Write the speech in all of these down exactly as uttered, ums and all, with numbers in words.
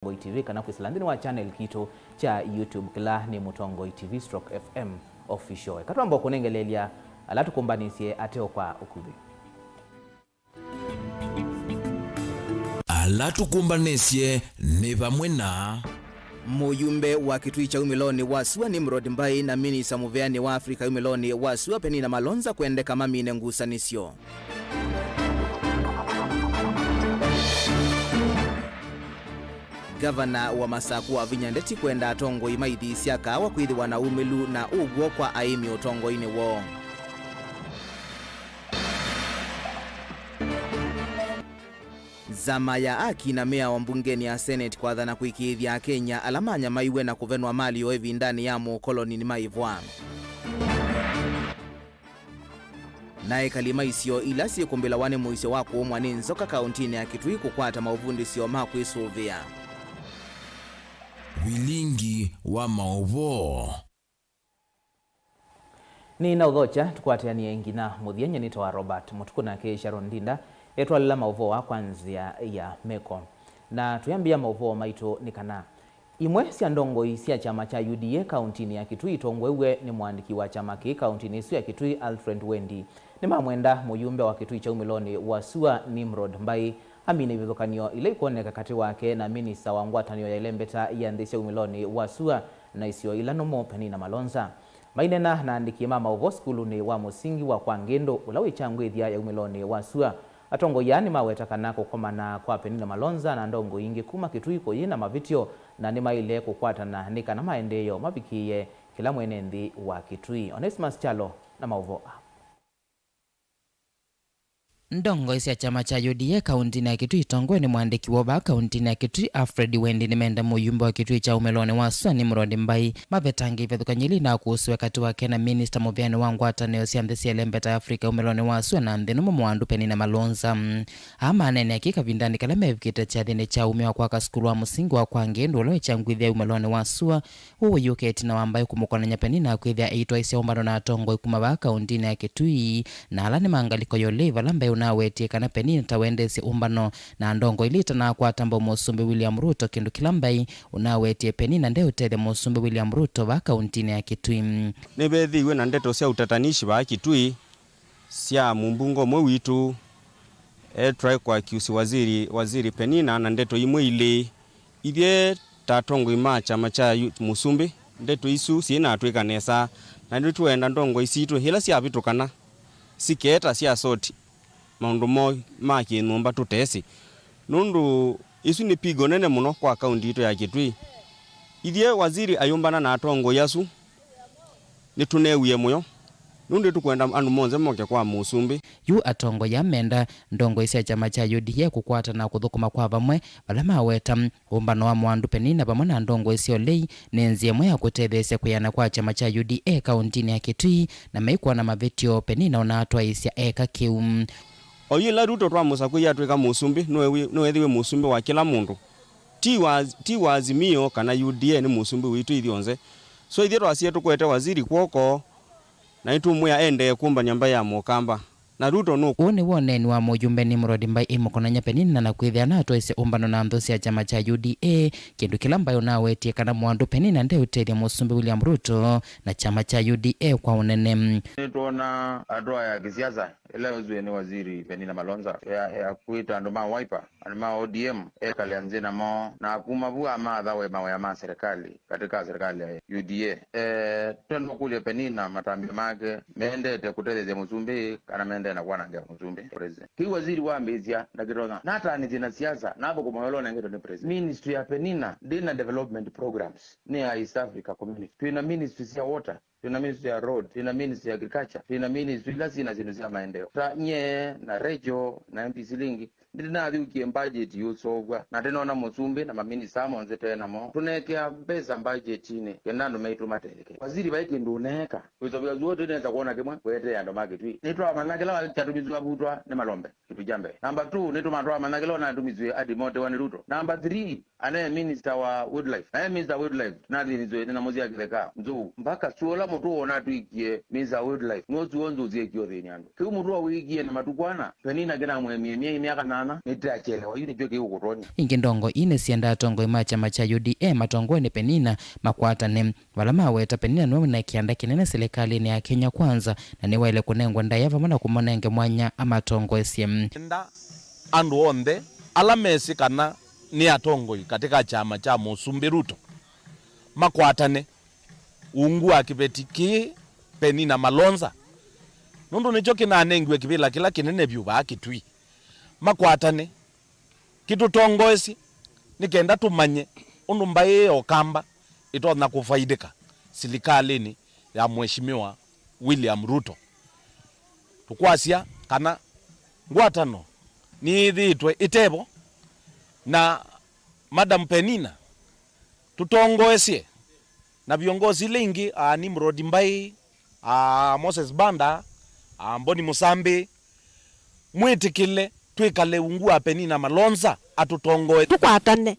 Mũtongoi T V kana kwĩsĩla nthĩnĩ wa channel kitũ kya YouTube, kĩla nĩ Mũtongoi T V stroke F M Official. Eka twamba kũnengeleelya ala tũkũmbanĩsye ateo kwa ũkuvĩ. Ala tũkũmbanĩsye nĩ vamwe na. Mũyumbe wa Kitui kya umĩlonĩ wa sua Nimrod Mbai na minista mũveanĩ wa Africa umĩlonĩ wa sua Penina Malonza kwendeka mamine ngusanĩsyo. Ngavana wa Masaku Wavinya Ndeti kwenda atongoi ma ithii sya kaawa kwĩthĩwa na umĩlu na ũw'o kwa aĩmi ũtongoinĩ woo. Nzama ya aki na mĩao mbungenĩ ya Senate kwathana kũĩkĩĩthya Akenya ala manyamaiwe na kũvenwa mali o ĩvindanĩ ya mũũkoloni nĩmaĩvwa. Na ekali ma isio ila syĩkũmbĩlawa nĩ mũisyo wa kũũmwa nĩ nzoka kaũntinĩ ya Kitui kũkwata maũvundĩsyo ma kwĩsũvĩa. Vilingi wa maũvoo. Nĩnaũthokya tũkwatĩanĩe nginya mũthya. Nyie nĩtawa Robert Mũtuku, nake Sharon Ndinda etwalĩla maũvoo aa kwa nzĩa ya meko. Na tũyambĩĩa maũvoo maitũ nĩ kana imwe sya ndongoi sya kyama kya U D A kaũntinĩ ya Kitui itongoew'e nĩ mũandĩki wa kyama kĩĩ kaũntinĩ ĩsu ya Kitui, Alfred Wendi, nĩmamwenda mũyumbe wa Kitui kya umĩlonĩ wa sua Nimrod Mbai amine ivathũkany'o ila ikwoneka katĩ wake na minista wa ngwatanĩo ya ĩlembeta ya nthĩ sya umĩlonĩ wa sua na isio ila nũmũ, Penina Malonza. Maineena na aandĩki ma maũvoo sukulunĩ wa mũsingi wa Kwa Ngĩndũ, ũla wĩ kyangwĩthya ya umĩlonĩ wa sua, atongoi aa nĩmaweta kana kũkomana kwa Penina Malonza na ndongoi ingĩ kuma Kitui kũyĩ na mavĩtyo, na nĩmaĩle kũkwatana nĩ kana maendeeo mavikĩĩe kĩla mwene nthĩ wa Kitui. Onesmus Kyalo na maũvoo aa. Ndongoi sya kyama kya U D A kaũntinĩ ya Kitui itongoew'e nĩ mũandĩki wa vaa kaũntinĩ ya Kitui, Alfred Wendi, nĩmenda mũyumbe wa Kitui kya umĩlonĩ wa sua Nimrod Mbai mavetange ivathũkany'o ila inakũsĩwe katĩ wake na minista mũveanĩ wa ngwatanĩo sya nthĩ sya ĩlembeta ya Africa umĩlonĩ wa sua na nthĩ nũmũ Mwandu Penina Malonza. Aa maneenea kĩĩ kavindanĩ kala mevikĩte kyathĩnĩ kya umya wa kwaka sukulu wa mũsingi wa Kwa Ngĩndũ ũla wĩ kyangwĩthya ya umĩlonĩ wa sua, ũũ ũyũka ĩtina wa Mbai kũmũkonany'a Penina kwĩthĩa eitwaĩsya ũmbano na atongoi kuma vaa kaũntinĩ ya Kitui na ala nĩ ma ngalĩko ya ũlei, vala Mbai ũnawetie kana Penina ta wendeesye ũmbano na ndongoi ila itanakwata mbau Mũsumbĩ William Ruto, kĩndũ kĩla Mbai ũnawetie Penina ndeũtethya Mũsumbĩ William Ruto vaa kaũntinĩ ya Kitui. Nĩvethĩiwe na ndeto sya utatanishi vaa Kitui sya mũmbunge ũmwe witũ etry kũaccuse waziri, waziri Penina na ndeto imwe ilĩ. Ithyĩ ta atongoi ma kyama kya yu-, Mũsumbĩ, ndeto isu syĩnatwĩka nesa, na nĩtwenda ndongoi sitũ ila syavĩtũkana sikeeta sya soti maũndũ moo ma kĩnyũmba tũtesĩ, nũndũ ĩsu nĩ pigo nene mũno kwa kaũnti yitũ ya Kitui. Ithyĩ waziri ayũmbana na atongoi asu, nĩtũneewie mũyo, nũndũ nĩtũkwenda andũ monthe moke kwa Mũsumbĩ. Yu atongoi aa menda ndongoi sya kyama kya U D A kũkwatana na kũthũkũma kwa vamwe, vala maweta ũmbano wa Mwandu Penina vamwe na ndongoi sya ũlei nĩ nzĩa ĩmwe ya kũtetheesya kwĩana kwa kyama kya U D A kaũntinĩ ya Kitui, na maikwona mavĩtyo Penina ũnatwaĩĩsya eka kĩu. O yĩla Ruto twamũsakũie atw'ĩka mũsumbĩ, nĩwewi-, nĩweethĩiwe mũsumbĩ wa kĩla mũndũ. Ti wa, ti wa Azimio kana U D A, nĩ mũsumbĩ witũ ithyonthe. So ithyĩ twasie tũkwete waziri kw'oko, na nĩtũmwĩa endee kũmbany'a mbaĩ ya Mũkamba. Na Ruto nũ- Ũũ nĩw'o ũneeni wa mũyumbe Nimrod Mbai ĩmũkonany'a Penina na kwĩthĩa natwaĩsye ũmbano na nthũ sya kyama kya U D A, kĩndũ kĩla Mbai ũnawetie kana Mwandu Penina ndeũtethya mũsumbĩ William Ruto na kyama kya U D A kwa ũnene. Nĩtwona hatua ya kisiasa ĩla yoswe nĩ waziri Penina Malonza ya, ya kwĩta andũ ma Wiper, andũ ma O D M, ekale nthĩ namo, na kuma vu amathawe mawĩa ma serikali katika serikali ya U D A. Eh, twenda kũlya Penina matambya make, mendete kũtetheesya mũsumbĩ kana mendete na kwanangĩa mũsumbĩ president? Kĩu waziri wambĩĩsya ndakĩtonya, natanĩthye na siasa, nathũkũma wĩla ũnengetwe nĩ president. Ministry ya Penina ndĩna development programs, nĩ ya East Africa Community. Twĩna ministry sya water, twĩna ministry ya road, twĩna ministry ya agriculture, twĩna ministry ila syĩna syĩndũ sya maendeeo. Ta nyie na Rachel na M P Silingi, ndinathyũkie budget yũsovw'a, na ndinona mũsumbĩ na maminista monthe twe namo tũnekea mbesa budgetinĩ kenda andũ maitũ matetheke. Waziri vai kĩndũ ũneeka, wĩsovya zuo tũnesa kwona kĩmwe weetee andũ ma Kĩtui. Nĩtwamanya kĩla kyatũmĩtwe avutwa nĩ Malombe. Kĩndũ kya mbee. Number two, nĩtũma twamanya kĩla ũnatũmĩsw'e ati motewa nĩ Ruto. Number three, anaye minister wa wildlife. Naye minister wa wildlife, nathĩnĩsw'e nĩ nyamũ sya kĩtheka, nzou. Mpaka sua ũla mũtũo ũnatwĩkie minister wa wildlife, nĩwe sua nzou syĩkie ũthĩny'a andũ. Kĩu mũtũo wĩkie na matukũ ana, Penina kĩnamũemie myei myaka na Nĩtĩakyelewa yu nĩkyo kĩũkũtwonia. Ĩngĩ ndongoi ii nĩsyendaa atongoi ma kyama kya U D A matongoew'e nĩ Penina makwatane, vala maweta Penina nĩwe mwene kĩanda kĩnene silikalĩnĩ ya Kenya Kwanza, na nĩwaĩle kũnengwa ndaĩa vamwe na kũmũnenge mwanya amatongoesye. Enda andũ onthe ala mesĩ kana nĩ atongoi katĩ ka kyama kya Mũsumbĩ Ruto makwatane ungu wa kĩveti kĩĩ Penina Malonza, nũndũ nĩkyo kĩnanengiwe kĩvĩla kĩla kĩnene vyũ vaa Kitui. Makwatane, kĩtũtongoesye nĩ kenda tũmanye ũndũ mbaĩ ya Ũkamba ĩtonya kũvaidĩka silikalĩnĩ ya Mheshimiwa William Ruto. Tũkwasya kana ngwatano nĩyĩthĩĩtwe ĩtevo, na Madam Penina, tũtongoesye na viongozi ila ingĩ, a Nimrod Mbai, a Moses Banda, a Mboni Mũsambĩ, mwĩtĩkĩle twĩkale ungu wa Penina Malonza atũtongoe. Tũkwatane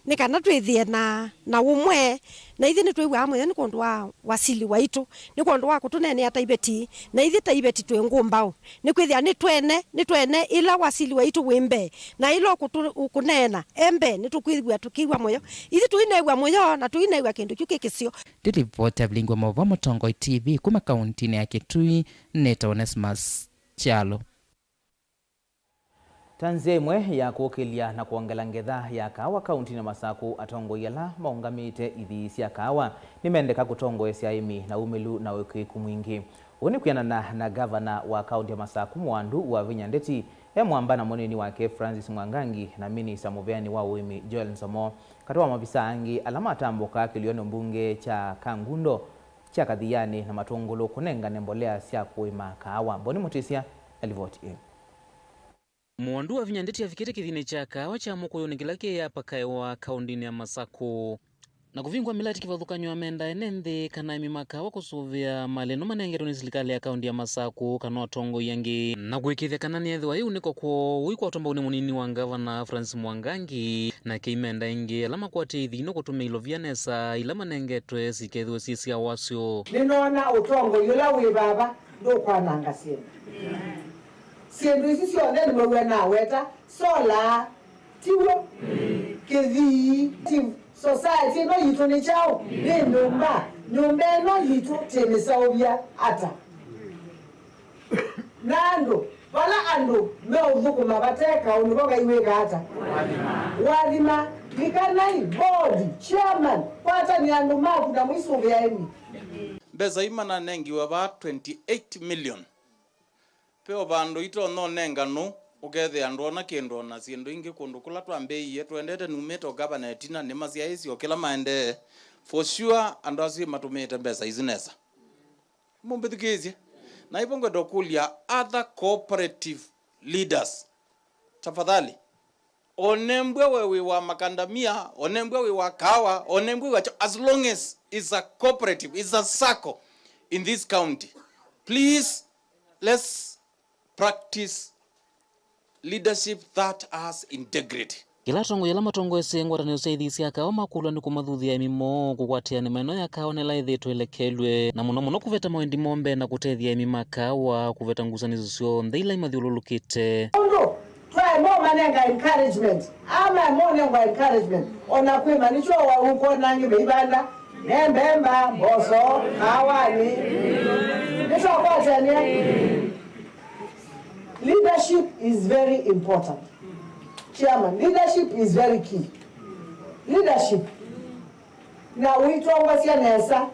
nĩ kana twĩthĩe na, na ũmwe, na ithyĩ nĩtwĩw'aa mũyo nĩ kwondũ wa wasili waitũ, nĩ kwondũ wa kũtũneenea ta iveti, na ithyĩ ta iveti twĩ ngũmbaũ. Nĩkwĩthĩa nĩ twene, nĩ twene ĩla wasili waitũ wĩ mbee, na ĩla ũkũtũ-, ũkũneena e mbee, nĩtũkwĩw'a tũkĩw'a mũyo. Ithyĩ tũinew'a mũyo, na tũinew'a kĩndũ kyu kĩ kĩseo. Ndĩlivoti ya vilingi wa maũvoo Mũtongoi T V kuma kauntinĩ ya Kitui, nĩtawa Onesmus Kyalo. Ta nzĩa ĩmwe ya kũkĩlya na kwongela ngetha ya kaawa kauntinĩ ya Masakũ, atongoi ala maũngamĩte ithii sya kaawa nĩmendeka kũtongoesya aĩmi na umĩlu na ũĩkĩĩku mwingĩ. Ũu nĩ kwĩanana na ngavana wa kaunti ya Masakũ Mwandu Wavinya Ndeti e mwamba na mũnini wake Francis Mwangangi na minista mũveani wa ũĩmi Joel Nzomo, katĩ wa mavisaa angĩ ala matambũkaa kĩlĩonĩ mbunge kya Kangundo kya Kathiani na Matũngũlũ kũnengane mbolea sya kũĩma kaawa. Boni Mũtĩsya, alivoti ĩ. Mwandu Wavinya Ndeti avikĩte kĩthiinĩ kya kaawa kya Mũkũyũnĩ kĩla kĩ Upper Kaewa, kaũndĩnĩ ya Masakũ, na kũvingũa mĩlati kĩvathũkany'o ya menda ene nthĩ kana aĩmi ma kaawa kũsũvĩa malĩ ĩno manengetwe nĩ silikalĩ ya kaũndĩ ya Masakũ kana atongoi angĩ, na kũĩkĩĩthya kana nĩethĩwa ĩu nĩko kwoo. Ũu ikwatwa mbau nĩ mũnini wa ngavana Francis Mwangangi, nake aĩmi ĩngĩ ala makwatie ithii ino kũtũmĩa ilovia nesa ila manengetwe sikethĩwe syĩ sya wasyo. Nĩnoona ũtongoi ũla wĩ vava ndũkwananga syĩndũ. Syĩndũ isu syonthe nĩmwĩw'a naweta, solar, tiw'o? Kĩthii, ti society ĩno yitũ nĩ kyaũ? Nĩ nyũmba. Nyũmba ĩno yitũ tĩmĩseũvya ata? Na andũ, vala andũ meũthũkũma vate kaũ, nĩvo Ngai wĩkaa ata? Wathima. Likanai, board, chairman, kwatanĩa andũ maku na mũisũvĩa aĩmi. Mbesa ii mananengiwe vaa twenty eight million. Ve o vandũ itonya ũnenganũ, ũkethĩa ndwona kĩndũ o na syĩndũ ingĩ kũndũ kũla twambĩĩie. Twendete numĩte o gavana ĩtina, nĩmasyaĩĩsye o kĩla maendee. For sure, andũ asu matũmĩĩte mbesa isu nesa. Mũmbĩthukĩĩsye. Na ivo ngwenda ũkũlya other cooperative leaders, tafadhali, onembwe we wĩ wa makandamia, onembwe wĩ wa kaawa, onembwe wĩ wa cho-, as long as it's a cooperative, it's a sacco in this county, please, let's practice leadership that has integrity. Kĩla atongoi ala matongoesye ngwatanĩo sya ithii sya kaawa makũlw'a nĩ kũmathuthya aĩmi moo kũkwatĩanĩ maeneo ya kaawa nĩla ĩthĩĩtwe ĩlekelw'e, na mũno mũno kũveta mawendi moo mbee na kũtethya aĩmi ma kaawa kũveta ngusanĩsyo syonthe ila imathyũlũlũkĩte. Ũndũ twaema ũmanenga encouragement, aa maema ũnengwa encouragement, o na kwĩma nĩkyo wau ũkwona angĩ meivanda, me mbemba, mboso, kaawanĩ. Nĩtwakwatania. Leadership is very important. Chairman, leadership is very key. Leadership. Na ũitongosya nesa,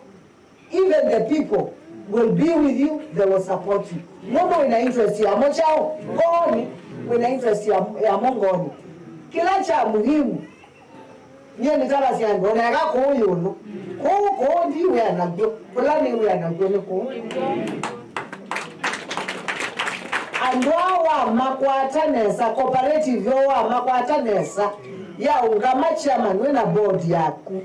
even the people will be with you, they will support you. Nũndũ wĩna interest yamo kyaũ? Ngoonĩ. Wĩna interest ya, yamo ngoonĩ. Kĩla kya muhimu, nyie nĩtavasya andũ, oneka kũũ ĩũlũ. Kũũ, kũũ ndiwĩa nakw'o. Kũla nĩwĩa nakw'o nĩ kũũ. Andũ aa wamakwata nesa, cooperative yoo wamakwata nesa, yaũngama chairman wĩna board yaku,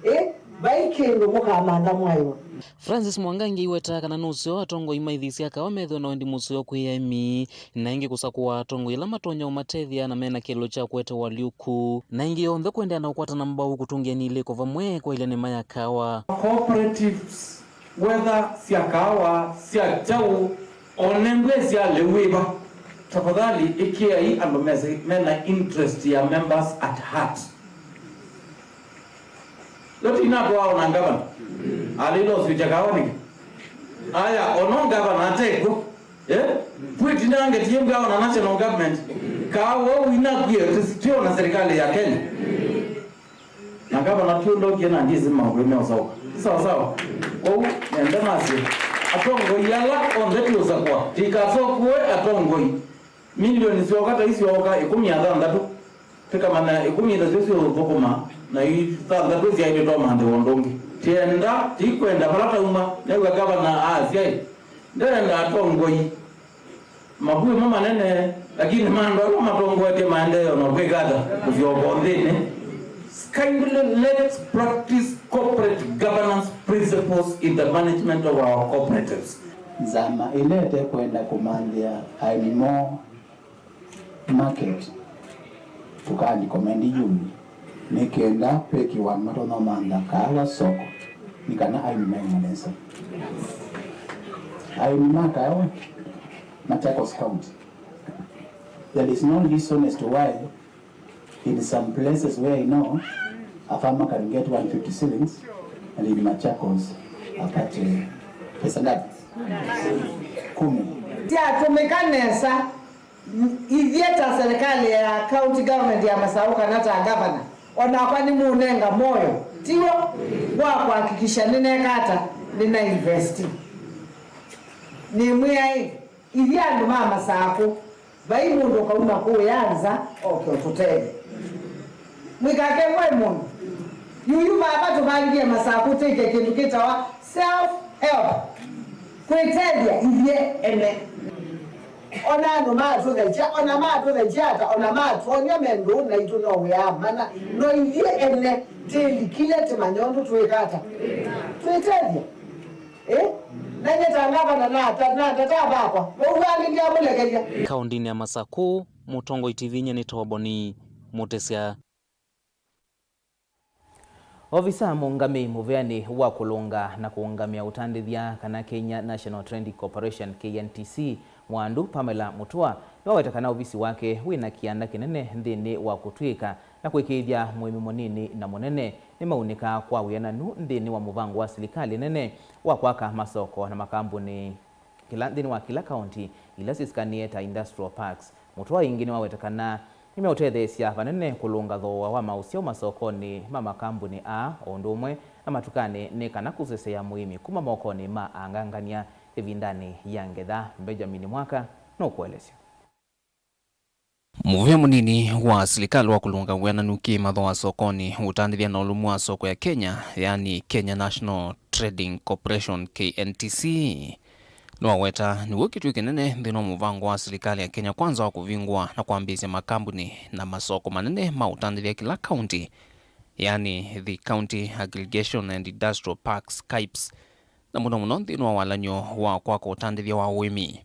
ĩ, vai kĩndũ mũkamantha mwaĩwa. Francis Mwangangi aiwetaa kana nũseo atongoi ma ithii sya kaawa methĩwe na wendi mũseo kwĩ aĩmi, na ĩngĩ kũsakũa atongoi ala matonya ũmatethya na mena kĩeleelo kya kũete ũalyũku, na ĩngĩ yonthe kũendeea na kũkwatana mbau kũtũngĩanĩa ilĩko vamwe kwaĩlya nĩma ya kaawa. Cooperatives, whether sya kaawa, sya kyaũ, o nembwe sya lĩu wĩva, Tafadhali ĩkĩai andũ mesi-, mena interest ya members at heart. Leo tinatwaa ona ngavana alĩle ũsukya kawa nĩkĩ? Aya, ono ngavana atekw'o, eh? Twĩtinange tiembwa ona national government. Kawa wĩnakw'e tũsitio na serikali ya Kenya. Na ngavana tũndokie na ndĩsĩ maũndũ meũsaũka. Sawa sawa. Kwoou nenda nasye, atongoi ala onthe tũũsakũa, tũikasakũe atongoi milioni syoka ta isyoka ĩkũmi na thanthatũ, tũkamanya ĩkũmi na thanthatũ syũthũkũma, na ithanthatũ syaĩlĩtwa manthĩwa ũndũ ũngĩ. Tienda, tikwenda vala tauma, new'a ngavana asya ĩ, ndenda atongoi makuĩ mo manene, lakini ma andũ ala matongoetye maendeeo na kwĩka ata kũsyoka nthĩnĩ. Kindly let's practice corporate governance principles in the management of our cooperatives. Nzama ĩla ĩtekwenda kũmanthĩa aĩmi moo market, tũkarecommend yu nĩ kenda ve kĩwandu matonya ũmantha kaawa soko, nĩ kana aĩmi maĩmwe nesa. Aĩmi ma kaawa Machakos County, there is no reason as to why in some places where I know a farmer can get one fifty shillings and in Machakos apate pesa ngapi? Kumi. Syatũmĩka nesa. Ithyĩ ta serikali ya county government ya Masaku kana ta governor, onakwa nĩmũnenga moyo, tiw'o, wa kuhakikisha nĩneka ata, nĩna invest. Nĩmwĩaĩ, ithyĩ andũ ma Masaku, vai mũndũ ũkauma kũũya nza oke ũtũtethye. Mũikakengwe mũndũ. Yuyu vava tũvalilye Masaku twĩke kĩndũ kĩtawa self help. Kwĩtethya ithyĩ ene. Ona andũ matũthekya, ona matũthekya ata, ona matwony'a me ndũũ naitũ no wĩa mana. No ithyĩ ene tĩlikile tĩmanye ũndũ twĩka ata. Twĩtethya. Ĩ? Na nyie ta ngavana nata, nata ta vakwa. Vau vangĩ ndyamũlekelya. Kaũndĩnĩ ya Masaku, mũtongoi T V-nĩ nĩ Toboni Mũtĩsya. Ovisa mũũngamĩi mũvĩanĩ wa kũlũnga na kũũngamĩa ũtandĩthya kana Kenya National Trading Corporation, K N T C, Mwandu Pamela Mutua nĩwaweta kana ovisi wake wĩ na kĩanda kĩnene nthĩnĩ wa kũtw'ĩĩka na kũĩkĩĩthya mũĩmi mũnini na mũnene nĩmaunĩkaa kwa wĩananu nthĩnĩ wa mũvango wa silikalĩ nene wa kwaka masoko na makambunĩ kĩla, nthĩnĩ wa kĩla kaũnti ila syĩsĩkanĩe ta industrial parks. Mũtũa ĩngĩ nĩwaweta kana nĩmeũtetheesya vanene kũlũnga thooa wa maũsyao masokonĩ ma makambunĩ aa o ũndũ ũmwe na matukanĩ nĩ kana kũseseea mũĩmi kuma mokonĩ ma angangany'a ĩvindanĩ ya ngetha. Benjamin Mwaka nũkũelesya. Mũvĩa mũnini wa silikalĩ wa kũlũnga wĩananu kĩ-mathooa sokonĩ, ũtandĩthya na ũlũmu wa soko ya Kenya, yaani Kenya National Trading Corporation, K N T C, nĩwaweta nĩw'o kĩtuĩ kĩnene nthĩnĩ wa mũvango wa silikalĩ ya Kenya Kwanza wa kũvingũa na kwambĩĩsya makambunĩ na masoko manene ma ũtandĩthya kĩla kaũnti, yaani the County Aggregation and Industrial Parks, KAIPs, na mũno mũno nthĩnĩ wa walany'o wa kwaka ũtandĩthya wa ũĩmi.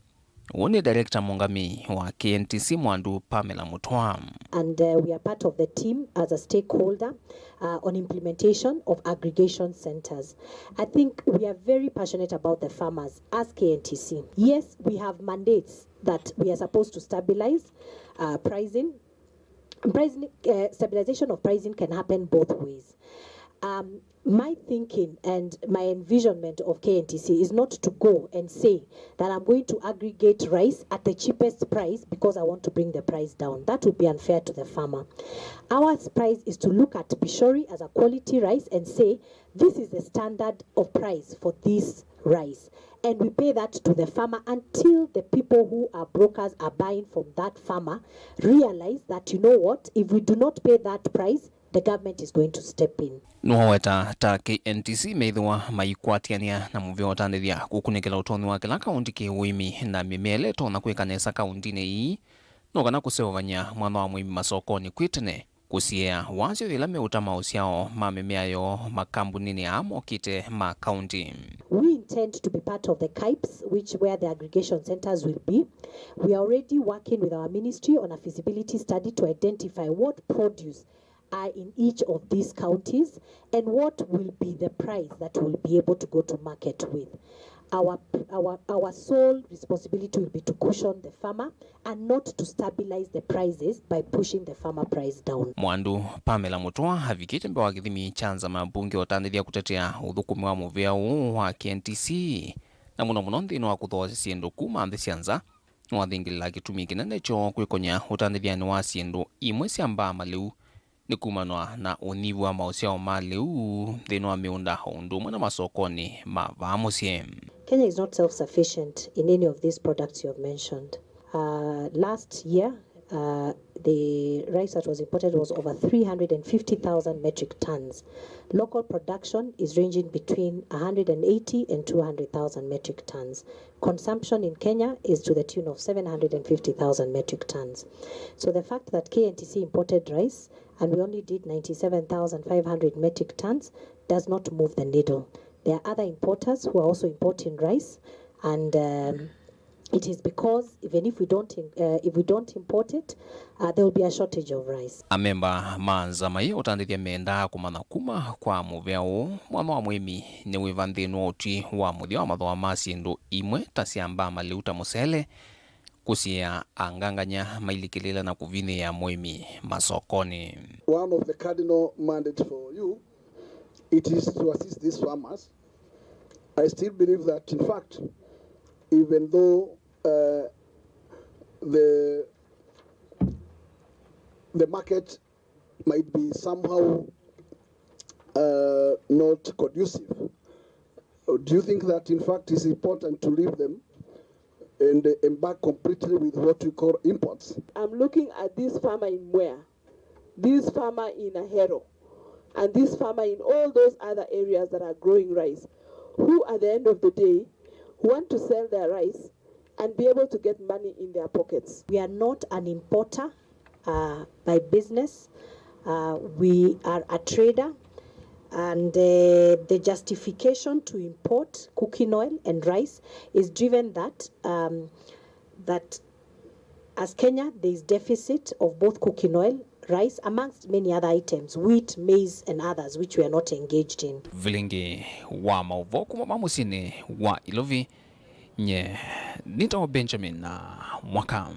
Ũũ nĩ Director mũũngamĩi wa K N T C Mwandu Pamela Mutua. And, uh, we are part of the team as a stakeholder, uh, on implementation of aggregation centers. I think we are very passionate about the farmers as K N T C. Yes, we have mandates that we are supposed to stabilize, uh, pricing. Pricing, uh, stabilization of pricing can happen both ways. Um, my thinking and my envisionment of K N T C is not to go and say that I'm going to aggregate rice at the cheapest price because I want to bring the price down. That would be unfair to the farmer. Our price is to look at Pishori as a quality rice and say, this is the standard of price for this rice. And we pay that to the farmer until the people who are brokers are buying from that farmer realize that, you know what, if we do not pay that price, the government is going to step in. Nĩwaweta ta K N T C meĩthĩwa maikwatĩanĩa na mũvĩa wa ũtandĩthya kũkunĩkĩla ũtonyi wa kĩla kaũnti kĩ ũĩmi na mĩmea ĩla ĩtonya kwĩka nesa kaũntinĩ ii, no kana kũseũvany'a mwanya wa mũĩmi masokonĩ kwĩ tene, kũsiĩĩa wasyo yĩla meũta maũsyao ma mĩmea yoo makambunĩnĩ aa mokĩte ma kaũnti. We intend to be part of the KAIPs, which where the aggregation centers will be. We are already working with our ministry on a feasibility study to identify what produce are in each of these counties and what will be the price that we'll be able to go to market with. Our, our, our sole responsibility will be to cushion the farmer and not to stabilize the prices by pushing the farmer price down. Mwandu Pamela Mutua avikĩte mbee wa kĩthimi kya nzama ya mbunge ũtanĩthya kũtetea ũthũkũmi wa mũvĩa ũũ wa K N T C, na mũno mũno nthĩnĩ wa kũthoosya syĩndũ kuma nthĩ sya nza, nĩwathingĩlĩla kĩtumi kĩnene kyoo kwĩkony'a ũtanĩthyanĩ wa syĩndũ imwe sya mbaa malĩu nĩ kumanwa na ũnyivu wa maũsyao ma lĩu nthĩnĩ wa mĩũnda o ũndũ ũmwe na masokonĩ ma vaa mũsyĩ. Kenya is not self-sufficient in any of these products you have mentioned. Uh, last year, uh, the rice that was imported was over three hundred fifty thousand metric tons. Local production is ranging between one hundred eighty and two hundred thousand metric tons. Consumption in Kenya is to the tune of seven hundred fifty thousand metric tons. So the fact that K N T C imported rice and we only did ninety-seven thousand five hundred metric tons does not move the needle. There are other importers who are also importing rice, and um, it is because even if we don't in- uh, if we don't import it, uh, there will be a shortage of rice. Amemba ma nzama ĩĩ ũtandĩthya mendaa kũmanya kuma kwa mũvĩa ũũ, mwanya wa mũĩmi nĩ wĩva nthĩnĩ wa ũtwi wa mũthya wa mathooa ma syĩndũ imwe ta sya mbaa malĩu ta mũsele, kũsiĩĩa angangany'a mailikĩlĩĩla na kũvinyĩĩa mũĩmi masokonĩ. One of the cardinal mandates for you, it is to assist these farmers. I still believe that, in fact, even though uh, the the market might be somehow uh, not conducive. Do you think that, in fact, it's important to leave them and embark completely with what we call imports? I'm looking at this farmer in Mwea, this farmer in Ahero, and this farmer in all those other areas that are growing rice, who at the end of the day want to sell their rice and be able to get money in their pockets. We are not an importer uh, by business. Uh, we are a trader, and uh, the justification to import cooking oil and rice is driven that um, that as Kenya there is deficit of both cooking oil, rice, amongst many other items, wheat, maize and others which we are not engaged in. Vilingi wa maũvoo kuma ma mũsyĩnĩ wa Ilovi, nye nĩtawa Benjamin Mwaka.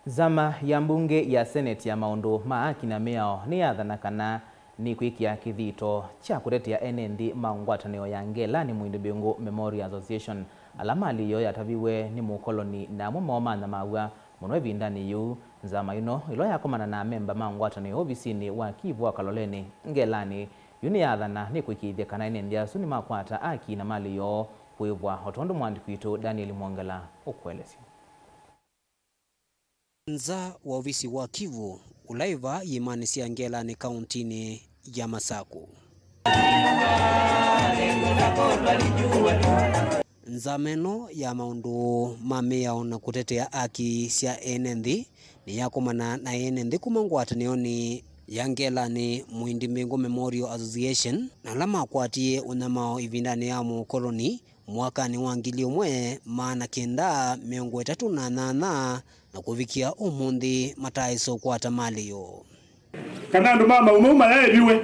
Nzama ya mbunge ya Senate ya maũndũ ma aki na mĩao nĩyathana kana nĩkwĩkĩa kĩthito kya kũtetea ene nthĩ ma ngwatanĩo ya Ngelanĩ Mwindi Mbingũ Memorial Association, ala malĩ yoo yataviw'e nĩ mũkoloni na amwe moo manyamaw'a mũno ĩvindanĩ yĩu. Nzama ĩno, ĩla yakomana na amemba ma ngwatanĩo ovisinĩ wa Kivu wa Kaloleni, Ngelanĩ, yu nĩyathana nĩkũĩkĩĩthya kana ene nthĩ asu nĩmakwata aki na malĩ yoo kũĩvwa, o tondũ mũandĩki witũ Daniel Mwongela ũkũelesya. Nza wa ovisi wa Kivu, ũla wĩ vaa iĩmanĩ sya Ngelanĩ kaũntinĩ ya Masaku. Nzama ĩno ya maũndũ ma mĩao na kũtetea aki sya ene nthĩ nĩyakomana na ene nthĩ kuma ngwatanĩonĩ ya Ngelanĩ Mwindi Mbingũ Memorial Association, na ala makwatie ũnyamao ĩvindanĩ ya mũkoloni mwakanĩ wa ngili ĩmwe maana kenda mĩongo ĩtatũ na nyanya, na kũvikĩa ũmũnthĩ mataaĩsa ũkwata malĩ yoo. Kana andũ ma maumau mayaĩviwe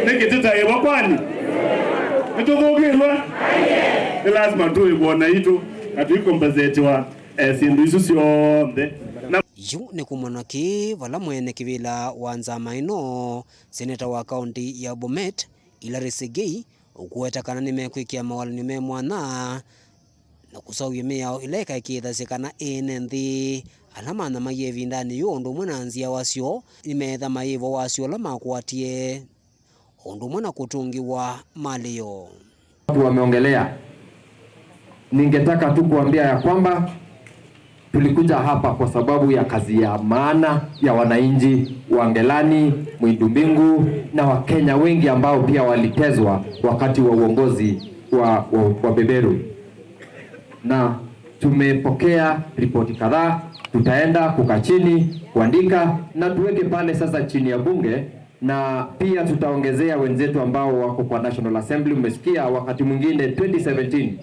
nĩ kĩtĩtaĩwa kwani? Nĩtũthũkĩlwe? Nĩ lasima tũĩvwa naitũ na tũikompensetiwa eh, syĩndũ isu syonthe. Na yu nĩ kũmwona kĩ vala mwene kĩvĩla wa nzama ĩno, seneta wa kaũnti ya Bomet, Hilary Segei, ũkũweta kana nĩmekwĩkĩa mawalany'o me mwanya na kũseũvya mĩao ĩla ĩkaĩkĩĩthasya kana ene nthĩ ala manyamaie ĩvindanĩ yĩu ũndũ ũmwe na nzyawa syoo nĩmeetha maĩvwa wasyo ũla makwatie, o ũndũ ũmwe na kũtũngĩwa malĩ yoo. Watu wameongelea. Ningetaka tu kuambia ya kwamba tulikuja hapa kwa sababu ya kazi ya maana ya wananchi wa Ngelani, Mwindu Mbingu na Wakenya wengi ambao pia walitezwa wakati wa uongozi wa, wa, wa beberu. Na tumepokea ripoti kadhaa, tutaenda kukaa chini kuandika na tuweke pale sasa chini ya bunge, na pia tutaongezea wenzetu ambao wako kwa National Assembly. Umesikia wakati mwingine twenty seventeen,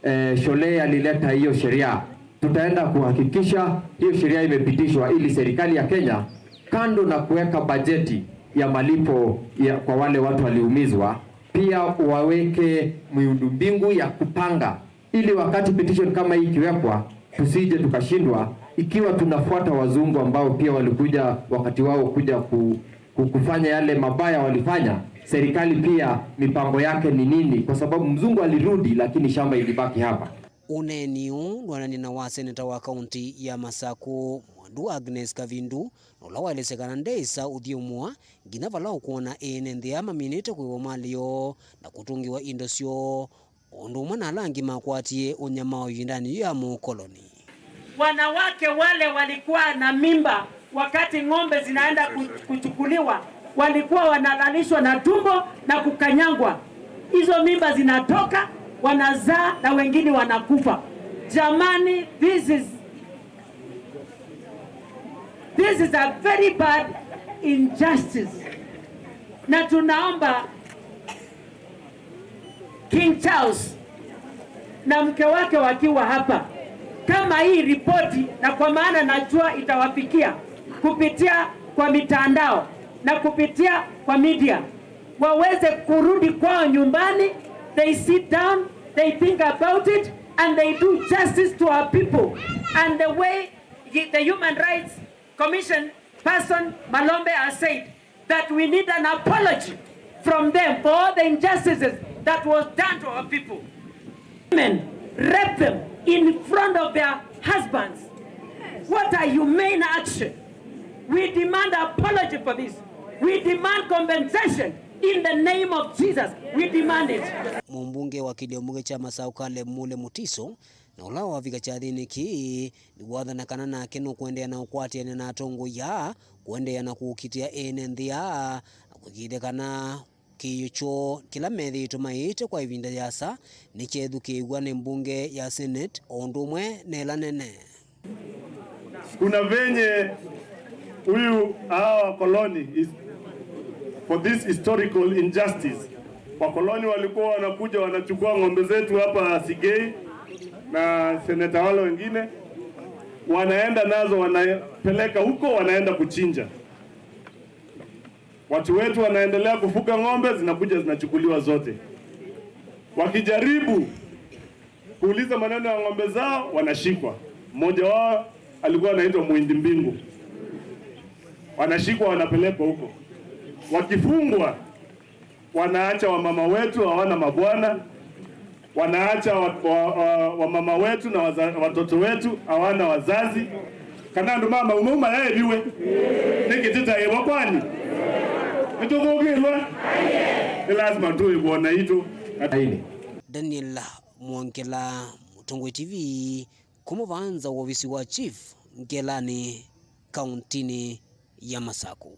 eh, Shole alileta hiyo sheria. Tutaenda kuhakikisha hiyo sheria imepitishwa ili serikali ya Kenya, kando na kuweka bajeti ya malipo ya, kwa wale watu waliumizwa, Pia waweke miundombinu ya kupanga, ili wakati petition kama hii ikiwekwa, tusije tukashindwa, ikiwa tunafuata wazungu ambao pia walikuja wakati wao kuja ku-, ku-, kufanya yale mabaya walifanya, serikali pia mipango yake ni nini? Kwa sababu mzungu alirudi, lakini shamba ilibaki hapa. Ũneeni ũũ ndwonanie na wa seneta wa kaunti ya Masaku, Mwandu Agnes Kavindu, na ũla waelesya kana ndeĩsa ũthyũmũa nginya vala ũkwona ene nthĩ aa maminĩte kũĩwa malĩ yoo na kũtũngĩwa indo syoo, o ũndũ ũmwe na ala angĩ makwatie ũnyamao ĩvindanĩ yĩu ya mũkoloni. Wanawake wale walikuwa na mimba wakati ng'ombe zinaenda ku-, kuchukuliwa, walikuwa wanalalishwa na tumbo na kukanyangwa. Hizo mimba zinatoka, wanazaa na wengine wanakufa. Jamani, this is, this is a very bad injustice. Na tunaomba King Charles na mke wake wakiwa hapa, kama hii ripoti, na kwa maana najua itawafikia kupitia kwa mitandao na kupitia kwa media, waweze kurudi kwao nyumbani, they sit down, they think about it, and they do justice to our people. And the way the Human Rights Commission person Malombe has said that we need an apology from them for all the injustices that was done to our people. Women rape them in front of their husbands. What a humane action. We demand apology for this. We demand compensation in the name of Jesus. We demand it. Mũmbunge wa kĩlio mbunge kya Masaku Caleb Mule Mutiso, na ũla wavika kyathĩnĩ kĩĩ, nĩwathana kana nake nũkũendeea na ũkwatĩanĩa na atongoi aa, kũendeea na kũkitĩa ene nthĩ aa, na kũĩkĩĩthya kana kĩĩo kyoo kĩla methĩĩtwe maĩĩte kwa ĩvinda yĩasa nĩkyethukĩĩw'a nĩ mbunge ya Senate o ũndũ ũmwe na ĩla nene. Kuna venye huyu, hawa wakoloni is, for this historical injustice. Wakoloni walikuwa wanakuja wanachukua ng'ombe zetu hapa Sigei na seneta wale wengine, wanaenda nazo, wanapeleka huko, wanaenda kuchinja. Watu wetu wanaendelea kufuga ng'ombe, zinakuja zinachukuliwa zote. Wakijaribu kuuliza maneno ya ng'ombe zao, wanashikwa. Mmoja wao alikuwa anaitwa Muindi Mbingu. Wanashikwa, wanapelekwa huko. Wakifungwa, wanaacha wamama wetu hawana mabwana, wanaacha wa, wa, wa, wamama wetu na waza, watoto wetu hawana wazazi. Kana andũ ma maumau mayaĩviwe nĩ kĩtĩtaĩwa kwani? Nĩtũthũkĩlwe. Nĩ lazima tũĩvwa na itũ. Daniel Mwongela, Mũtongoi T V, kuma vaa nza wa ovisi wa chief Ngelanĩ, kauntinĩ ya Masaku.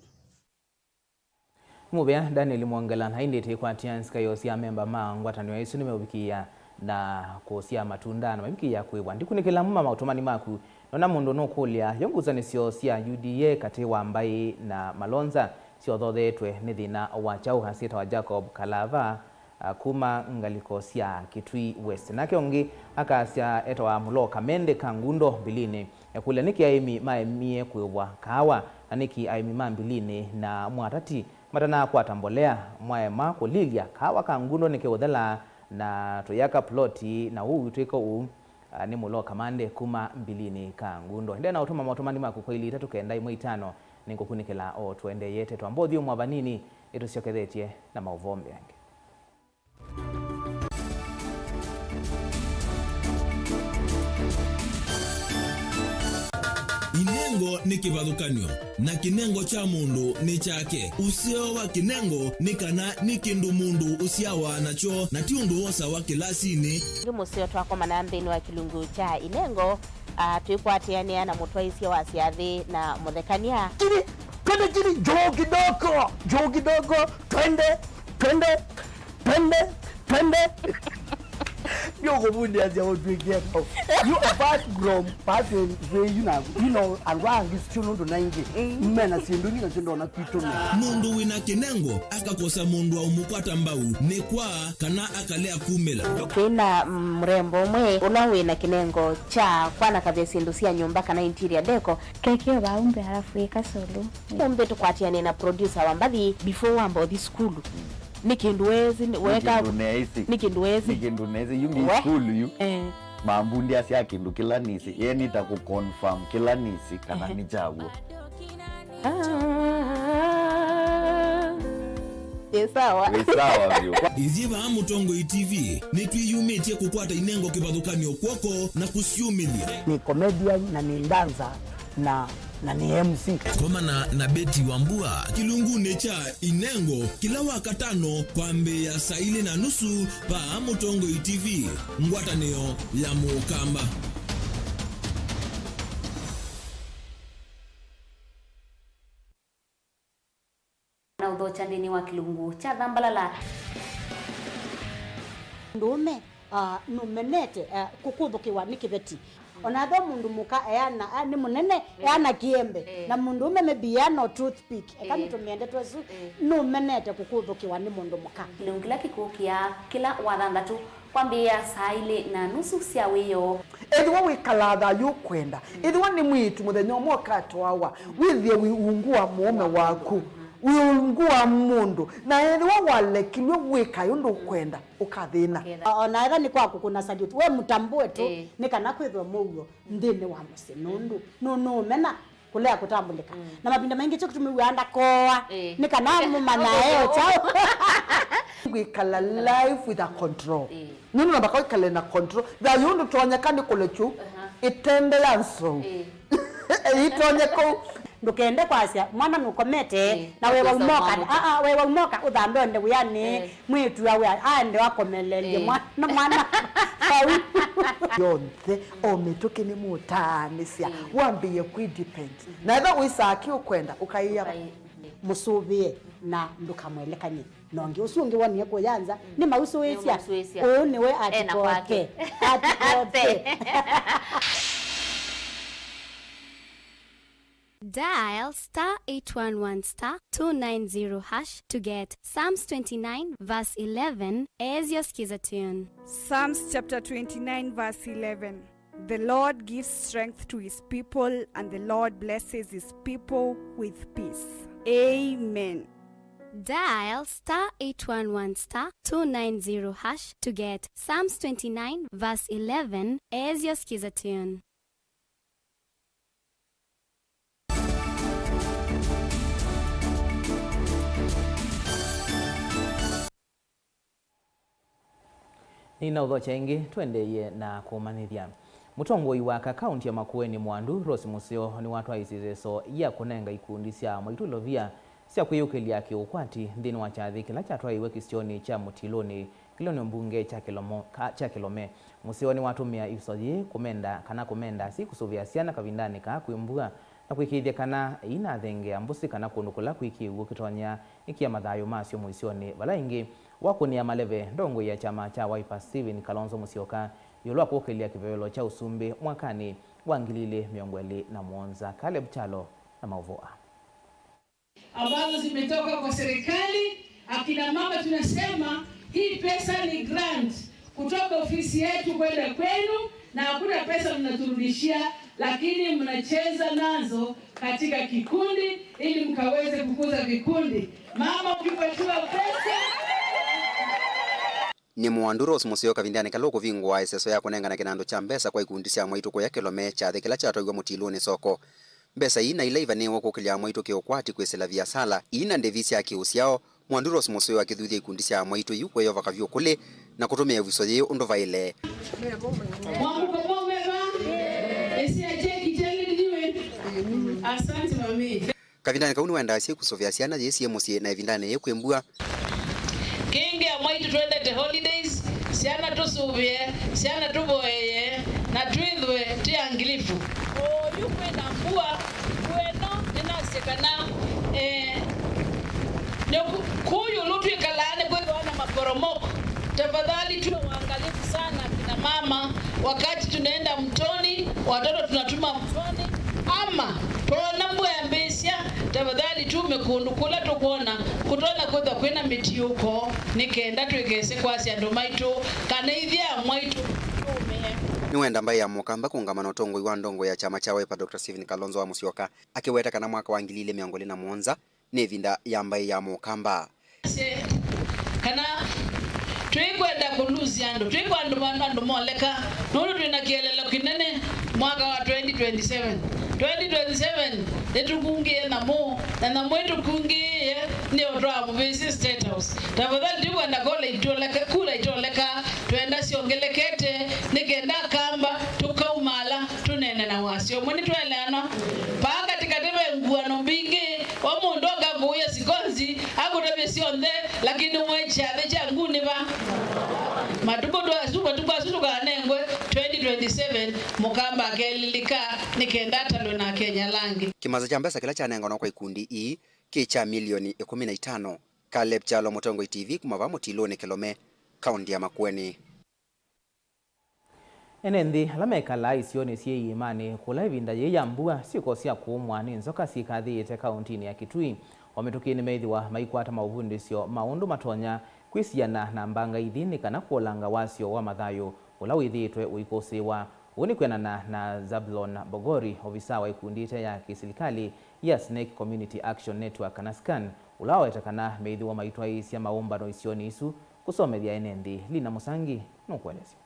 Nĩ mũvea Daniel Mwongela, na ĩndĩ tĩkwatya nzika yoo sya amemba ma ngwatanĩo ĩsu nĩmeũvikĩĩa na kũsyaa matunda na mavikĩĩa kwĩw'a. Ndikunĩkĩla amwe ma maũtũmani maku, nona mũndũ nũkũlya, yo ngusanĩsyo sya U D A katĩ wa Mbaĩ na Malonza syothothetwe nĩ thĩna wa kyaũ? Asyĩtawa Jacob Kalava, a, kuma ngalĩko sya Kitui West. Nake ũngĩ akasya etawa Mũloo Kamende Kangundo Mbilinĩ. Ekũlya nĩkĩ aĩmi maemie kũĩvwa kaawa, na nĩkĩ aĩmi ma Mbilinĩ na Mwatati matanakwata mbolea? Mwaema kũlilya, kaawa Kangundo nĩkeũthela na tũyaka ploti na ũu wĩtw'ĩka ũu? A, nĩ Mũloo Kamande kuma Mbilinĩ Kangundo. Endeea na ũtũma maũtũmani maku kwa ilĩ itatũ kenda ĩmwe itano, nĩngũkunĩkĩla o tũendeeyete. Twamba ũthyũmũa vanini, nĩtũsyokethetye na maũvoo mbee angĩ. Inengo nĩ kĩvathũkany'o, na kĩnengo kya mũndũ nĩ kyake. Ũseo wa kĩnengo nĩ kana nĩ kĩndũ mũndũ ũsyawa nakyo, na ti ũndũ wosawa kĩlasinĩ. Nĩ mũseo twakomana nthĩnĩ wa kĩlungu kya inengo, ah, twĩkwatĩanĩa na mũtwaĩsya wa syathĩ na mũthekany'a. Chini, twende chini, juu kidogo, juu kidogo, twende, twende. Twende, twende. Ndio kuvundia cia utwikia kau. You, apart from passing way, you know, you know, andũ angĩ sio nũndũ na ingĩ. Mm. Mena syĩndũ ingĩ na syĩndũ ona kwitũ me. Mũndũ wĩna kĩnengo akakosa mũndũ wa ũmũkwata mbau nĩ kwa kana akalea kumĩla. Twĩna, mm, mũrembo ũmwe ũla wĩna kĩnengo kya kwanakavya syĩndũ sya nyũmba kana interior deco. Kekeo vaa umbe alafu ĩka solo. Umbe tũkwatĩane na producer wa mbathi before wamba ũthi sukulu. Nĩ kĩndũ weesĩ, nĩ- Nĩ weka- kĩndũ neesĩ. Nĩ kĩndũ weesĩ. Nĩ kĩndũ neesĩ. Yu me We- school yu. Eh. Mambundĩasya kĩndũ kĩla nĩsĩ. Ye nĩta kũ confirm kĩla nĩsĩ kana Ehe. Nĩ kyaw'o. Ah. Ĩ sawa. Wĩ sawa vyũ. Ithyĩ vaa Mũtongoi T V nĩtwĩyumĩtye kũkwata inengo kĩvathũkany'o kw'oko na kũsyumĩlya. Nĩ comedian na nĩ dancer na, na nĩ M C. Komana na Betty Wambua kĩlungunĩ kya Inengo kĩla Wakatano kwambĩĩa saa ilĩ na nusu vaa Mũtongoi T V, ngwatanĩo ya Mũkamba. Na ũthokya nthĩnĩ wa kĩlungu kya Thambalala. Mũndũũme, ah, nũmenete, ah, kũkũthũkĩwa nĩ kĩveti. Ona ethĩwa mũndũ mũka eana, ah, nĩ mũnene, eana kĩembe. Eh. Na mũndũũme maybe eana o toothpick. Eka Eh. nĩtũmĩe ndeto ĩsu, Eh. nũmenete kũkũthũkĩwa nĩ mũndũ mũka. Kĩlungu kĩla kĩkũkĩa kĩla Wathanthatũ kwambĩĩa saa ilĩ na nusu sya wĩoo. Ethĩwa wĩkalaa thayũ ũkwenda, ethĩwa nĩ mwĩĩtu mũthenya ũmwe ũkatwawa, wĩthĩe wĩ ungu wa mũũme waku, wĩ ungu wa mũndũ, na ethĩwa walekilw'e wĩkae ũndũ ũkwenda, ũkathĩna. Ũkethĩa. O-, ona ethĩwa nĩ kwa kũkũna salute, we mũtambũe tu, Ĩĩ. nĩ kana kwĩthwe mũuo nthĩnĩ wa mũsyĩ, nũndũ nũ-, nũũmena kũlea kũtambũlĩka. Mm. Na mavinda maingĩ kyo kĩtumi wĩaa ndakoa, Ĩĩ. nĩ kana mũmanya e o kyaũ. Wĩkala life with a control. Ĩĩ. Nũndũ namba kwĩkale na control. Thayũ ndũtonyeka nĩ kũlekyu, Aha. ĩtembe ya nzou. Ĩĩ. Ĩitonye kũu. Ndũkende kwasya, mwana nũkomete, Ĩĩ. na wewa Nũkwĩsa umoka, ũmwamũka. Aa, wewa umoka, ũthambe onde wĩanĩ, Ĩĩ. mwĩĩtu awe aende wakomelelye Ĩĩ. mwana, mwana. Vau. Yonthe, o mĩtũkĩ nĩ mũtaanĩsya, Ĩĩ. wambĩĩe kwĩ depend. Na ethĩwa wĩsaa kĩ ũkwenda, ũkaĩa. Ũkaĩ-, Mũsũvĩe na ndũkamwelekany'e. Na ũngĩ ũsu ũngĩ wonie kũya nza, Mm. nĩmausũĩsya. Nĩmausũĩsya. Ũũ nĩwe Ena atikote. Kwake. Atikote. Dial star eight one one star two nine zero hash to get Psalms twenty-nine verse eleven as your skiza tune. Psalms chapter twenty-nine, verse eleven. The Lord gives strength to his people, and the Lord blesses his people with peace. Amen. Dial star eight one one star two nine zero hash to get Psalms twenty-nine verse eleven as your skiza tune. Nĩnaũthokya ĩngĩ, tũendeeye na kũmanyĩthya. Mũtongoi wa aka kaũnti ya Makueni Mwandu, Rose Mũseo, nĩwatwaĩisye ĩseso ya kũnenga ikundi sya amwaitũ ilovia sya kwĩyũkĩlya kĩũkwati nthĩnĩ wa kyathĩ kĩla kyatwaĩiwe kĩsionĩ kya Mũtilũnĩ, kĩlĩonĩ mbunge kya Kĩlomo-, ka-, kya Kĩlome. Mũseo nĩwatũmĩa ĩvuso yĩĩ kũmenda kana kũmenda asyai kũsũvĩa syana kavindanĩ kaa kwĩ mbua na kũĩkĩĩthya kana iinathengea mbũsĩ kana kũndũ kũla kwĩ kĩw'ũ kĩtonya ĩkĩa mathayũ masyo mũisyonĩ, vala ĩngĩ wakũnĩa maleve ndongoi ya kyama kya Wiper Stephen Kalonzo Musyoka ĩũlũ wa kũkĩlya kĩvevelo kya ũsumbĩ mwakanĩ wa ngili ilĩ mĩongo ĩlĩ na mũonza. Caleb Kyalo na maũvoo aa. Ambazo zimetoka kwa serikali, akina mama tunasema hii pesa ni grant kutoka ofisi yetu kwenda kwenu, na hakuna pesa mnaturudishia, lakini mnacheza nazo katika kikundi ili mkaweze kukuza vikundi. Mama ukipatiwa pesa. Nĩ Mwandu Rose Mũseo kavindanĩ kala ũkũvingũa ĩseso ya kũnengana kĩnandũ kya mbesa kwa ikundi sya amwaitũ kũya Kĩlome kyathĩ kĩla kyatwaiwe Mũtilũnĩ soko. Mbesa ii na ila ivanĩĩwe kũkĩlya amwaitũ kĩũkwati kwĩsĩla viasala, ii na ndĩvi sya kĩũsyao, Mwandu Rose Mũseo akĩthuthya ikundi sya amwaitũ yu kwĩyovaka vyũ kũlĩ na kũtũmĩa ĩvuso yĩĩ ũndũ vaĩle. Mwamũko mwaumeva, ĩsĩa cheki cheni niwe. Asante mami. Kavindanĩ kau nĩwaendaa asyai kũsũvĩa syana yĩĩ syĩ mũsyĩ na ĩvindanĩ yĩĩ kwĩ mbua. Kĩngĩ amwaitũ twendete holidays, syana tũsũvĩe, syana tũvoeye, na twĩthwe twĩ angilifu. Oyu kwĩna mbua, mbua ĩno nĩnasye kana, eh, nĩ ku-, kũũ ĩũlũ twĩkalaa nĩkwĩthĩwa na maporomoko. Tafadhali tuwe waangalifu sana kina mama, wakati tunaenda mtoni, watoto tunatuma mtoni, ama twoona mbua yambĩĩsya, tafadhali tuume kũndũ kũla tũkwona kũtonya kwĩthwa kwĩna mĩtiũko, nĩ kenda twĩkese kwasya andũ maitũ kana ithyĩ amwaitũ tũũmĩe. Nĩwenda mbaĩ ya Mũkamba kũũngama na ũtongoi wa ndongoi ya kyama kya Wiper, Doctor Stephen Kalonzo wa Musyoka, akĩweta kana mwaka wa ngili ilĩ mĩongo ĩlĩ na mũonza nĩ ĩvinda ya mbaĩ ya Mũkamba. Ase, Kana twĩkwenda kũlusi andũ, twĩkwenda andũ, andũ moleka, nũndũ twĩ na kĩeleelo kĩnene mwaka wa twenty twenty-seven. Twenty twenty-seven nĩtũkungĩe nyamũ, na nyamũ ĩtũkungĩe nĩ ũtwaa mũvĩsĩ State House. Tafadhali, twĩkwenda kula itoleka, kula itoleka, twenda syongelekete, nĩ kenda Akamba tũkaumala tũneene na wasyo ũmwe. Nĩtwaeleanwa? Paa katĩkatĩ ve nguano mbingĩ, o mũndũ akakũĩa sikonzi, akũtavye syonthe, lakini ũmwe kyathĩ kya ngunĩ va. Matukũ twa asu, matukũ asu tũkanengwe twenty twenty-seven, Mũkamba akelilika, nĩ kenda atalwe na Akenya ala angĩ. Kĩmasa kya mbesa kĩla kyanenganwa kwa ikundi ii kĩ kya milioni ĩkũmi na itano. Caleb Kyalo, Mũtongoi T V, kuma vaa Mũtilũnĩ Kĩlome, kaũnti ya Makueni. Ene nthĩ ala mekalaa isionĩ syĩ iĩmanĩ kũla ĩvinda yĩĩ ya mbua, syĩko sya kũũmwa nĩ nzoka syĩkathĩĩte kaũntinĩ ya Kitui. O mĩtũkĩ nĩmeĩthĩwa maikwata maũvundĩsyo ma ũndũ matonya kwĩsiana na mbanga ithi nĩ kana kũolanga wasyo wa mathayũ ũla wĩthĩĩtwe ũikũsĩĩwa. Ũu nĩ kwĩanana na Zablon Bogori, ovisa wa ikundi ite ya kĩsilikalĩ ya Snake Community Action Network, kana scan, ũla waweta kana meĩthĩwa maitwaĩĩsya maũmbano isionĩ isu kũsomethya ene nthĩ. Lina Mũsangi nũkũelesya.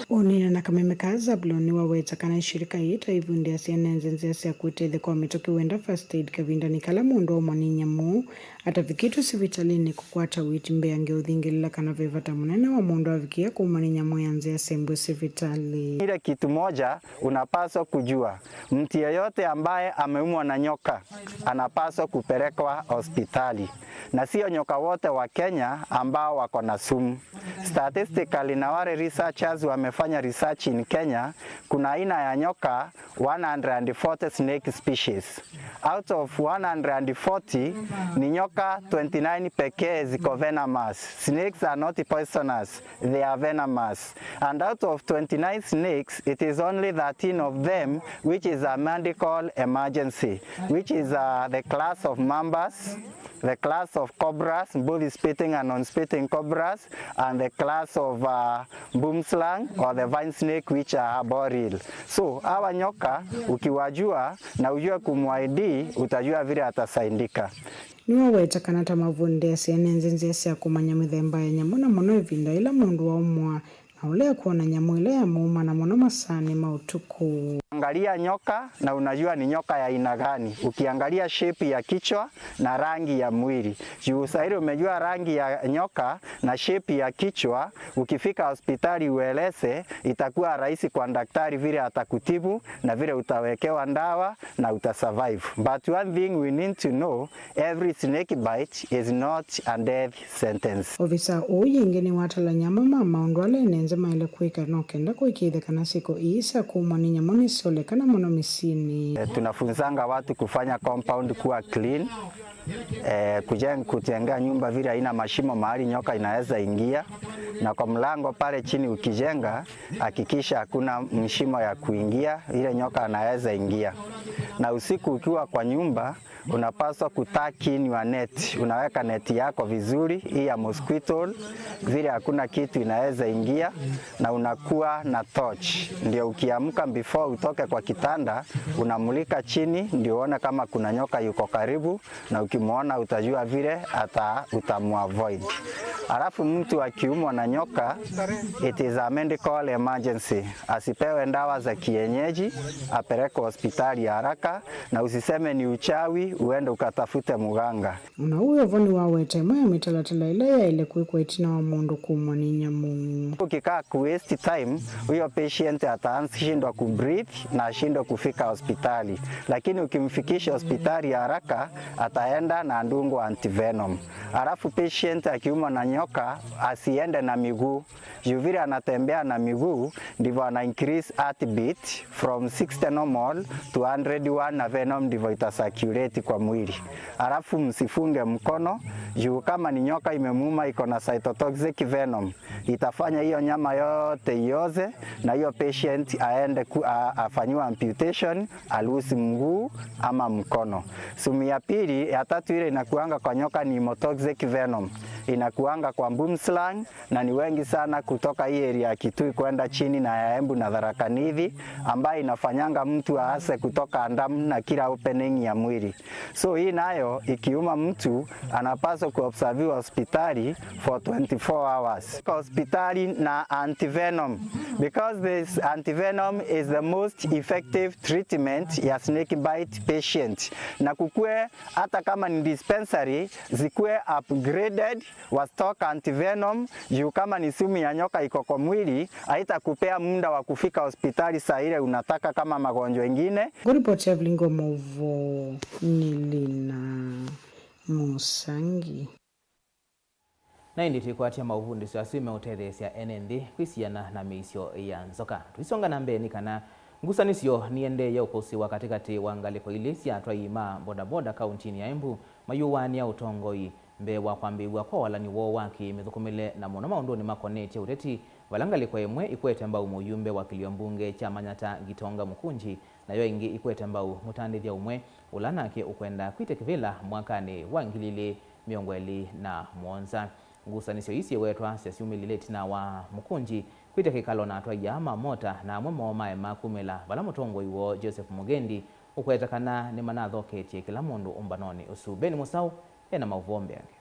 Ũneena na kameme kaa, Zablon nĩwaweta kana shirika ii ta ivundĩasya ene nthĩ nzĩa sya kwĩtethya kwa mĩtũkĩ wenda first aid kavindanĩ kala mũndũ aumwa nĩ nyamũ atavikĩtwe sivitalĩnĩ kũkwata ũiiti mbeange ũthingĩlĩla kana ve vata mũnene wa mũndũ avikĩa kũumwa nĩ nyamũ ya nzĩa sembwe sivitalĩ. Ile kitu moja unapaswa kujua, mtu yeyote ambaye ameumwa na nyoka anapaswa kupelekwa hospitali, na sio nyoka wote wa Kenya ambao wako na sumu. Statistically, na wale researchers wamefanya research in Kenya, kuna aina ya nyoka one hundred forty snake species. Out of one hundred forty, ni nyoka twenty-nine pekee ziko venomous. Snakes are not poisonous, they are venomous. And out of twenty-nine snakes, it is only thirteen of them which is a medical emergency, which is, uh, the class of mambas, the class of cobras, both spitting and non-spitting cobras, and the class of, uh, boomslang or the vine snake, which are arboreal. So, hawa nyoka ukiwajua na ujue kumwaidi, utajua vile atasaidika. Nĩwaweta kana ta mavundĩasya ene nthĩ nzĩa sya kũmanya mĩthemba ya nyamũ, na mũno ĩvinda yĩla mũndũ waumwa na ũlea kwona nyamũ ĩla yamũũma, na mũno masaanĩ ma ũtukũ. Angalia nyoka na unajua ni nyoka ya aina gani, ukiangalia shape ya kichwa na rangi ya mwili. Juu saa ile umejua rangi ya nyoka na shape ya kichwa, ukifika hospitali ueleze, itakuwa rahisi kwa daktari vile atakutibu na vile utawekewa dawa na utasurvive. But one thing we need to know, every snake bite is not a death sentence. Ovisa ũũ yĩngĩ nĩwatalany'a amwe ma maũndũ ala ene nthĩ maĩle kwĩka no kenda kũĩkĩĩthya kana syĩko ii sya kũũmwa nĩ nyamũ nĩsyolekana mũno mĩsyĩnĩ. Eh, tunafunzanga watu kufanya compound kuwa clean. Eh, kujenga, kutenga nyumba vile haina mashimo mahali nyoka inaweza ingia, na kwa mlango pale chini ukijenga, hakikisha hakuna mshimo ya kuingia ile nyoka anaweza ingia. Na usiku ukiwa kwa nyumba, unapaswa kutuck in your net. Unaweka neti yako vizuri, hii ya mosquito, vile hakuna kitu inaweza ingia, na unakuwa na torch. Ndio ukiamka, before utoke kwa kitanda, unamulika chini, ndio uone kama kuna nyoka yuko karibu, na ukimwona utajua vile hata utamuavoid. Alafu mtu akiumwa na nyoka, it is a medical emergency. Asipewe dawa za kienyeji, apelekwe hospitali ya haraka, na usiseme ni uchawi, uende ukatafute mganga. Ona ũu vo nĩwaweta ĩmwe ya mĩtalatala ĩla yaĩle kwĩkwa ĩtina wa mũndũ kũũmwa nĩ nyamũ. Ukikaa ku waste time, huyo patient atashindwa kubreathe na ashindwe kufika hospitali, lakini ukimfikisha hospitali ya haraka, ataenda na adungwe antivenom. Alafu patient akiumwa na nyoka, asiende na miguu. Juu vile anatembea na miguu, ndivyo ana increase heartbeat from sixty normal to hundred one, na venom ndivyo itacirculate kwa mwili. Alafu msifunge mkono, juu kama ni nyoka imemuuma iko na cytotoxic venom, itafanya hiyo nyama yote ioze, na hiyo patient aende ku-, a-, a- Fanyiwa amputation, alusi mguu ama mkono. Sumu ya pili, ya tatu ile inakuanga kwa nyoka ni hemotoxic venom. Inakuanga kwa boomslang, na ni wengi sana kutoka hii area ya Kitui kwenda chini na ya Embu na Tharaka Nithi, ambayo inafanyanga mtu aase kutoka damu na kila opening ya mwili. So hii nayo ikiuma mtu anapaswa kuobserviwa hospitali for twenty-four hours. Kwa hospitali na antivenom, because this antivenom is the most effective treatment ya snake bite patient. Na kukue, hata kama ni dispensary, zikue upgraded, wastock antivenom, juu kama ni sumu ya nyoka iko kwa mwili, haitakupea muda wa kufika hospitali saa ile unataka kama magonjwa ingine. Ngũripoti ya Vilingi wa Maũvoo nĩ Lina Mũsangi. Na ĩndĩ twĩkwatya maũvundĩsyo asu meũtetheesya ene nthĩ kwĩsiana na mĩisyo ya nzoka. Tũisonga na mbee nĩ kana ngusanĩsyo nĩendeeye ũkũsĩwa katĩkatĩ wa ngalĩko ilĩ sya atwai ma bodaboda kauntinĩ ya Embu mayũwaanĩa ũtongoi mbee wa kwambĩĩw'a kwa walany'o woo wa kĩ-mĩthũkũmĩle, na mũno maũndũnĩ makonetye ũteti, vala ngalĩko ĩmwe ĩkwete mbau mũyumbe wa kĩlio mbunge kya Manyata Gitonga Mũkũnji, nayo ĩngĩ ĩkwete mbau mũtandĩthya ũmwe ũla nake ũkwenda kwĩtya kĩvĩla mwakanĩ wa ngili ilĩ mĩongo ĩlĩ na mũonza. Ngusanĩsyo ii syĩwetwa syasyumĩlile ĩtina wa Mũkũnji kwĩtya kĩkalo na atwai aa ma mota na amwe moo maema kumĩla vala mũtongoi woo Joseph Mũgendi ũkwete kana nĩmanathoketye kĩla mũndũ ũmbanonĩ ũsu. Ben Mũsaũ ena maũvoo mbeange.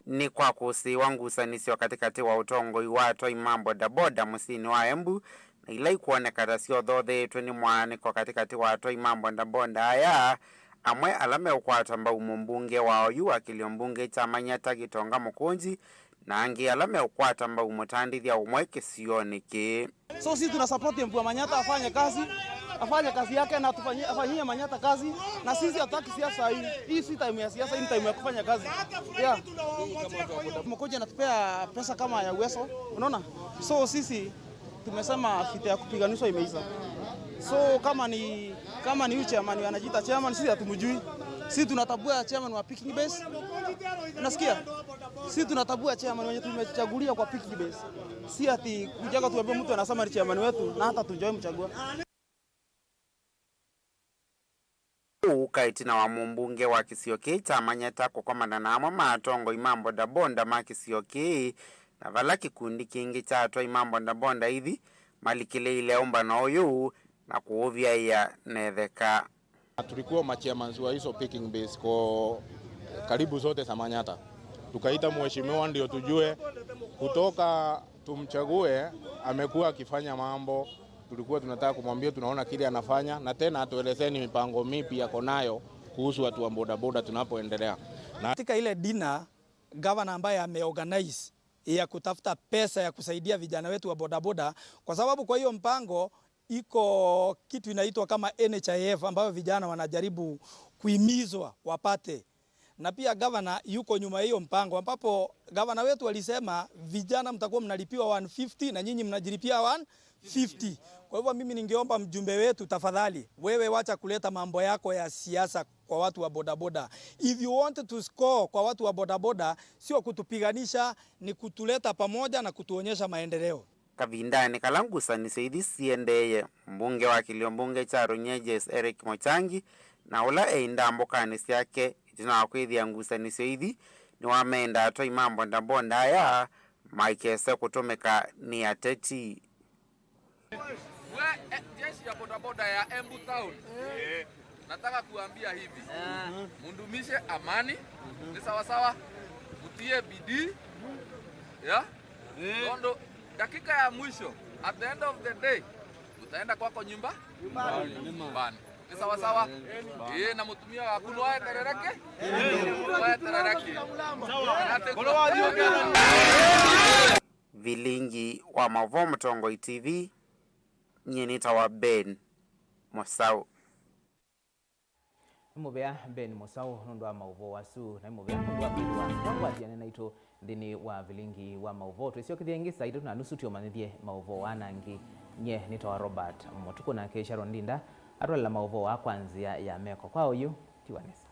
Nĩ kwa kũsĩĩwa ngusanĩsyo katĩkatĩ wa ũtongoi wa atwai ma bodaboda mũsyĩnĩ wa Embu na ila ikwoneka ta syothotheetwe nĩ mwaanĩko katĩkatĩ wa atwai ma bodaboda aya, amwe ala meũkwata mbau mũmbunge wa oyu wa kĩlio mbunge kya Manyata Gitonga Mũkũnji, na angĩ ala meũkwata mbau mũtandĩthya ũmwe kĩsionĩ kĩĩ. So sisi tuna support M P wa Manyata afanye kazi, afanye kazi yake na tufanyie, afanyie Manyata kazi, na sisi hatutaki siasa hii. Hii si time ya siasa, hii ni time ya kufanya kazi. Yeah. Mkoja anatupea pesa kama ya Uweso, unaona? So sisi tumesema vita ya kupiganishwa imeisha. So kama ni, kama ni huyu chairman anajiita chairman, sisi hatumjui. Sisi tunatabua chairman wa picking base. Unasikia? Sisi tunatabua chairman wenye tumechagulia kwa picking base. Si ati kujaga tuambie mtu anasema ni chairman wetu na hata tujawahi mchagua. Ũu ũka ĩtina wa mũmbunge wa kĩsio kĩĩ kya Manyata kũkomana na amwe ma atongoi ma mbondambonda ma kĩsio kĩĩ, na vala kĩkundi kĩngĩ kya atwai ma mbondambonda ithi malikĩlĩile ũmbano ũyũ na kũũvyaĩa na ĩtheka. Tulikuwa machairmans wa hizo picking base kwa karibu zote za Manyata. Tukaita mheshimiwa ndio tujue kutoka tumchague, amekuwa akifanya mambo. Tulikuwa tunataka kumwambia tunaona kile anafanya, na tena atuelezeni mipango mipi yako nayo kuhusu watu wa bodaboda tunapoendelea. Na katika ile dinner, gavana ambaye ameorganize ya kutafuta pesa ya kusaidia vijana wetu wa bodaboda, kwa sababu kwa hiyo mpango iko kitu inaitwa kama N H I F ambayo vijana wanajaribu kuhimizwa wapate. Na pia gavana yuko nyuma ya hiyo mpango, ambapo gavana wetu alisema, "Vijana mtakuwa mnalipiwa one fifty na nyinyi mnajilipia one fifty." Kwa hivyo mimi ningeomba mjumbe wetu, tafadhali, wewe wacha kuleta mambo yako ya siasa kwa watu wa bodaboda. If you want to score kwa watu wa bodaboda, sio kutupiganisha, ni kutuleta pamoja na kutuonyesha maendeleo. Kavindanĩ kala ngusanĩsyo ithi siendeeye, mbunge wa kĩlio mbunge kya Runyenjes Eric Mũchangi, na ũla eĩ ndambũkanĩ syake ĩtina wa kwĩthĩa ngusanĩsyo ithi nĩwamenda atwai ma mbondambonda aya maikese kũtũmĩka nĩ ateti. We, eh, jeshi ya bodaboda ya Embu Town. Nataka kuambia hivi. Mdumishe amani. Ni sawa sawa. Mtie bidii. Yeah? Nondo dakika ya mwisho, at the end of the day, utaenda kwako nyumba? Nyumbani. Ni sawa sawa. Eh, na mũtumĩa waku nĩwaeterereke? Nĩwaeterereke. Vilingi wa Maũvoo Mũtongoi T V, nyie nĩtawa Ben Mũsaũ. Nĩ mũvea Ben Mũsaũ nũndũ wa maũvoo asu, na nĩ mũvea nũndũ wa kwĩthĩwa wakwatiane naitũ nthĩnĩ wa vilingi wa maũvoo. Twĩsyokethya ĩngĩ saa itatũ na nusu tũmanyĩthye maũvoo aa na angĩ. Nyie nĩtawa Robert Mũtukũ, nake Sharon Ndinda atwalela maũvoo aa kwa nzĩa ya meko. Kwa oyu, tiwa nesa.